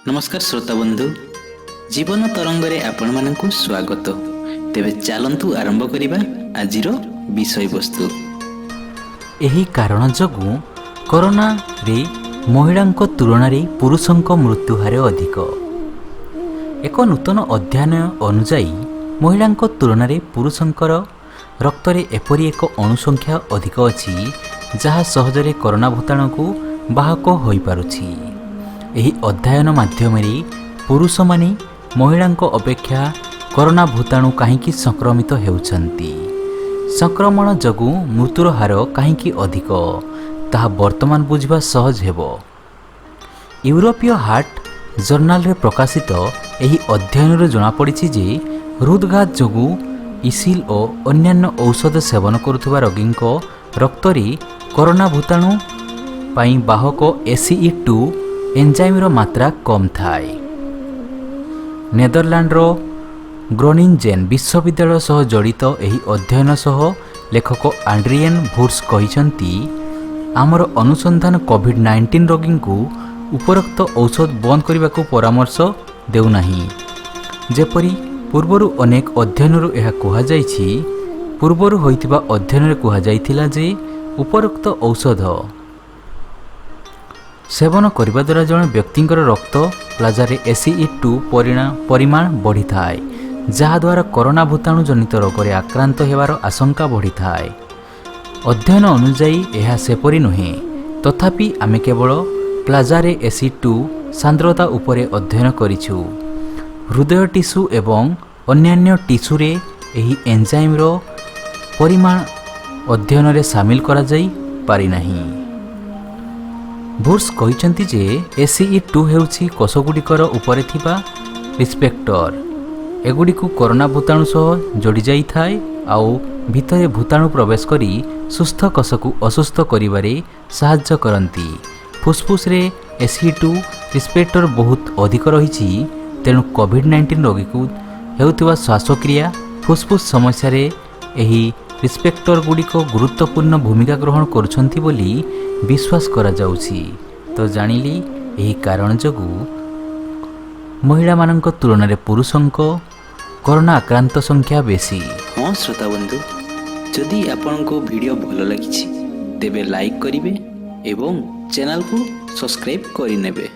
ନମସ୍କାର ଶ୍ରୋତା ବନ୍ଧୁ, ଜୀବନ ତରଙ୍ଗରେ ଆପଣମାନଙ୍କୁ ସ୍ୱାଗତ। ତେବେ ଚାଲନ୍ତୁ ଆରମ୍ଭ କରିବା ଆଜିର ବିଷୟବସ୍ତୁ। ଏହି କାରଣ ଯୋଗୁଁ କରୋନାରେ ମହିଳାଙ୍କ ତୁଳନାରେ ପୁରୁଷଙ୍କ ମୃତ୍ୟୁହାର ଅଧିକ। ଏକ ନୂତନ ଅଧ୍ୟୟନ ଅନୁଯାୟୀ, ମହିଳାଙ୍କ ତୁଳନାରେ ପୁରୁଷଙ୍କର ରକ୍ତରେ ଏପରି ଏକ ଅଣୁ ସଂଖ୍ୟା ଅଧିକ ଅଛି, ଯାହା ସହଜରେ କରୋନା ଭୂତାଣୁକୁ ବାହକ ହୋଇପାରୁଛି। ଏହି ଅଧ୍ୟୟନ ମାଧ୍ୟମରେ ପୁରୁଷମାନେ ମହିଳାଙ୍କ ଅପେକ୍ଷା କରୋନା ଭୂତାଣୁ କାହିଁକି ସଂକ୍ରମିତ ହେଉଛନ୍ତି, ସଂକ୍ରମଣ ଯୋଗୁଁ ମୃତ୍ୟୁର ହାର କାହିଁକି ଅଧିକ, ତାହା ବର୍ତ୍ତମାନ ବୁଝିବା ସହଜ ହେବ। ୟୁରୋପୀୟ ହାର୍ଟ ଜର୍ନାଲରେ ପ୍ରକାଶିତ ଏହି ଅଧ୍ୟୟନରୁ ଜଣାପଡ଼ିଛି ଯେ ହୃଦଘାତ ଯୋଗୁଁ ଇସିଲ୍ ଓ ଅନ୍ୟାନ୍ୟ ଔଷଧ ସେବନ କରୁଥିବା ରୋଗୀଙ୍କ ରକ୍ତରେ କରୋନା ଭୂତାଣୁ ପାଇଁ ବାହକ ଏସିଇ 2 ଏନ୍ଜାଇମ୍ର ମାତ୍ରା କମ୍ ଥାଏ। ନେଦରଲ୍ୟାଣ୍ଡର ଗ୍ରୋନିଞ୍ଜେନ୍ ବିଶ୍ୱବିଦ୍ୟାଳୟ ସହ ଜଡ଼ିତ ଏହି ଅଧ୍ୟୟନ ସହ ଲେଖକ ଆଣ୍ଡ୍ରିଏନ୍ ଭୁର୍ସ କହିଛନ୍ତି, "ଆମର ଅନୁସନ୍ଧାନ କୋଭିଡ୍-19 ରୋଗୀଙ୍କୁ ଉପରୋକ୍ତ ଔଷଧ ବନ୍ଦ କରିବାକୁ ପରାମର୍ଶ ଦେଉନାହିଁ, ଯେପରି ପୂର୍ବରୁ ଅନେକ ଅଧ୍ୟୟନରୁ ଏହା କୁହାଯାଇଛି। ପୂର୍ବରୁ ହୋଇଥିବା ଅଧ୍ୟୟନରେ କୁହାଯାଇଥିଲା ଯେ ଉପରୋକ୍ତ ଔଷଧ ସେବନ କରିବା ଦ୍ୱାରା ଜଣେ ବ୍ୟକ୍ତିଙ୍କର ରକ୍ତ ପ୍ଲାଜ୍ମାରେ ଏସିଇ 2 ପରିମାଣ ବଢ଼ିଥାଏ, ଯାହାଦ୍ୱାରା କରୋନା ଭୂତାଣୁ ଜନିତ ରୋଗରେ ଆକ୍ରାନ୍ତ ହେବାର ଆଶଙ୍କା ବଢ଼ିଥାଏ। ଅଧ୍ୟୟନ ଅନୁଯାୟୀ ଏହା ସେପରି ନୁହେଁ। ତଥାପି ଆମେ କେବଳ ପ୍ଲାଜ୍ମାରେ ଏସି 2 ସାନ୍ଦ୍ରତା ଉପରେ ଅଧ୍ୟୟନ କରିଛୁ। ହୃଦୟ ଟିସ୍ୟୁ ଏବଂ ଅନ୍ୟାନ୍ୟ ଟିସ୍ୟୁରେ ଏହି ଏନ୍ଜାଇମ୍ର ପରିମାଣ ଅଧ୍ୟୟନରେ ସାମିଲ କରାଯାଇ ପାରିନାହିଁ।" ଭୁର୍ସ କହିଛନ୍ତି ଯେ ଏସିଇ 2 ହେଉଛି କୋଷଗୁଡ଼ିକର ଉପରେ ଥିବା ରିସେପ୍ଟର। ଏଗୁଡ଼ିକୁ କରୋନା ଭୂତାଣୁ ସହ ଯୋଡ଼ି ଯାଇଥାଏ ଆଉ ଭିତରେ ଭୂତାଣୁ ପ୍ରବେଶ କରି ସୁସ୍ଥ କୋଷକୁ ଅସୁସ୍ଥ କରିବାରେ ସାହାଯ୍ୟ କରନ୍ତି। ଫୁସ୍ଫୁସ୍ରେ ଏସିଇ 2 ରିସେପ୍ଟର ବହୁତ ଅଧିକ ରହିଛି। ତେଣୁ କୋଭିଡ୍-19 ରୋଗୀକୁ ହେଉଥିବା ଶ୍ୱାସକ୍ରିୟା, ଫୁସ୍ଫୁସ୍ ସମସ୍ୟାରେ ଏହି ରିସେପ୍ଟର ଗୁଡ଼ିକ ଗୁରୁତ୍ୱପୂର୍ଣ୍ଣ ଭୂମିକା ଗ୍ରହଣ କରୁଛନ୍ତି ବୋଲି ବିଶ୍ୱାସ କରାଯାଉଛି। ତ ଜାଣିଲି, ଏହି କାରଣ ଯୋଗୁଁ ମହିଳାମାନଙ୍କ ତୁଳନାରେ ପୁରୁଷଙ୍କ କରୋନା ଆକ୍ରାନ୍ତ ସଂଖ୍ୟା ବେଶୀ। ହଁ ଶ୍ରୋତା ବନ୍ଧୁ, ଯଦି ଆପଣଙ୍କୁ ଭିଡ଼ିଓ ଭଲ ଲାଗିଛି, ତେବେ ଲାଇକ୍ କରିବେ ଏବଂ ଚ୍ୟାନେଲକୁ ସବସ୍କ୍ରାଇବ୍ କରିନେବେ।